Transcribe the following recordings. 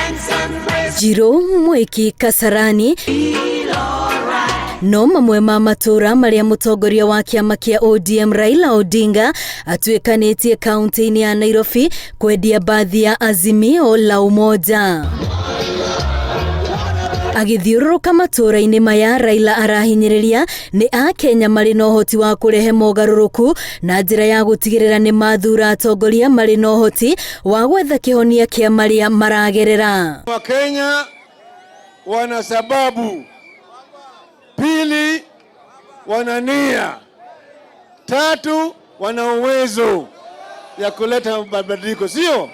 Njirũ Mwiki Kasarani no mamwe ma matũra marĩa mũtongoria wa kĩama kĩa ODM Raila Odinga atuĩkanĩtie kaunti-inĩ ya Nairobi kwendia mbathi ya Azimio la Umoja. Agĩthiũrũrũka matũra-inĩ maya, Raila arahinyĩrĩria nĩ Akenya marĩ na ũhoti wa kũrehe mogarũrũku na njĩra ya gũtigĩrĩra nĩ mathuura atongoria marĩ na ũhoti wa gwetha kĩhonia kĩa marĩa maragerera. Wakenya wana sababu, pili wana nia, tatu wana uwezo ya kuleta mabadiliko, sio?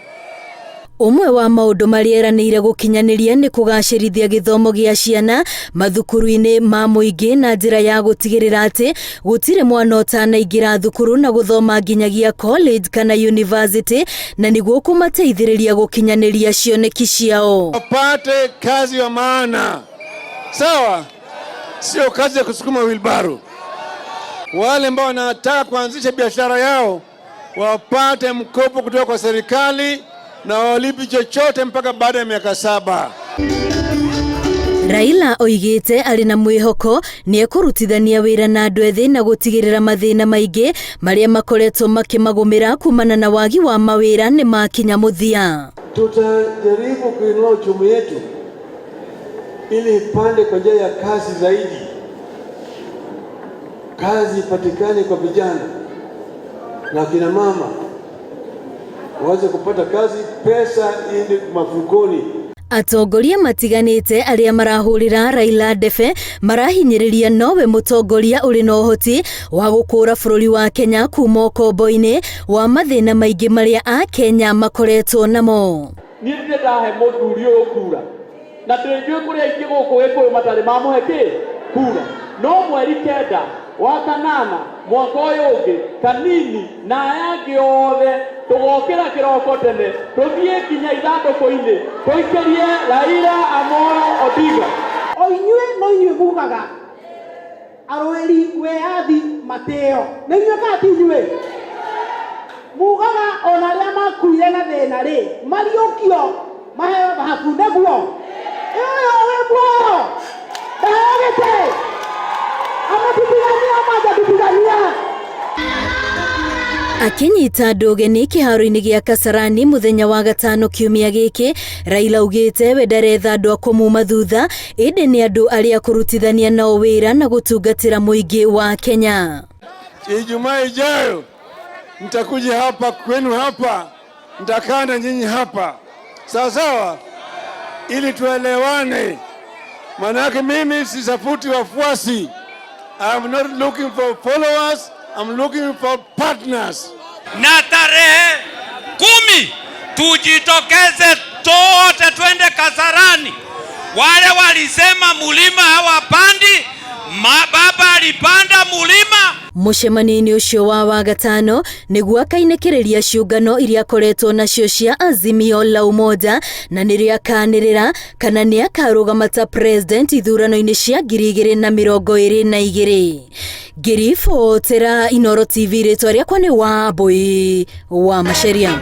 Ũmwe wa maũndũ marĩa eranĩire gũkinyanĩria nĩ kũgacĩrithia gĩthomo gĩa ciana mathukuru-inĩ ma mũingĩ na njĩra ya gũtigĩrĩra atĩ gũtirĩ mwana ũtanaingĩra thukuru na gũthoma nginyagia college kana university na nĩguo kũmateithĩrĩria gũkinyanĩria cioneki ciao. Wapate kazi ya maana, sawa, sio kazi ya kusukuma wheelbarrow. Wale ambao wanataka kuanzisha biashara yao wapate mkopo kutoka kwa serikali na walipi chochote mpaka baada ya miaka 7. Raila oigĩte arĩ na mwĩhoko nĩ ekũrutithania wĩra na andũ ethĩ na gũtigĩrĩra mathĩna maingĩ marĩa makoretwo makĩmagũmĩra kumana na wagi wa mawĩra nĩ makinya mũthia. Tutajaribu kuinua uchumi wetu ili ipande kwa njia ya kasi zaidi, kazi ipatikane kwa vijana na kina mama waweze kupata kazi, pesa iende mafukoni. Atongoria matiganĩte arĩa marahũrĩra Raila ndebe marahinyĩrĩria nowe mũtongoria ũrĩ na ũhoti wa gũkũra bũrũri wa Kenya kuma ũkombo-inĩ wa mathĩna maingĩ marĩa Akenya makoretwo namo. Niĩ ndirĩ ndahe mũthuri ũyũ kura na ndĩnjũĩ kũrĩ aingĩ gũkũ Gĩkũyũ matarĩ mamũhe kĩ kura, no mweri 9 wa kanana mwaka ũyũ ũngĩ Kanini na aya angĩ othe tũgokĩra kĩroko tene tũthiĩ nginya ithandũkũ-inĩ tũikĩrie Raila Amolo Odinga. O inyuĩ no inyuĩ mugaga arũĩri wĩyathi matĩo, nĩ inyuĩ kana ti inyuĩ? Mugaga ona arĩa makuire na thĩna rĩ mariũkio maheo thahabu, nĩguo ũyũ wĩ muoyo ndaheo gĩtĩ amatupigania manjatupigania. Akinyita andũ ũgeni kĩharo-inĩ gĩa Kasarani mũthenya wa gatano kiumia gĩkĩ, Raila augĩte we ndaretha andũ a kũmuma thutha ĩndĩ nĩ andũ arĩa kũrutithania nao wĩra na gũtungatĩra mũingĩ wa Kenya. Ijumaa ijayo nitakuja hapa kwenu hapa, nitakaa na nyinyi hapa, sawa sawa, ili tuelewane. Manake mimi sitafuti wafuasi. I'm not looking for followers, I'm looking for partners. Na tarehe 10 tujitokeze tote twende Kasarani. Wale walisema mulima hawapandi, baba alipanda mulima. Mũcemanio-inĩ ũcio wa wagatano nĩguo akainĩkĩrĩria ciũngano iria akoretwo nacio cia Azimio la Umoja na nĩrĩo akanĩrĩra kana nĩ akarũgama ta president ithurano-inĩ cia 2022. Ngĩribotera Inooro TV, rĩtwa rĩakwa nĩ Wambui wa Macharia.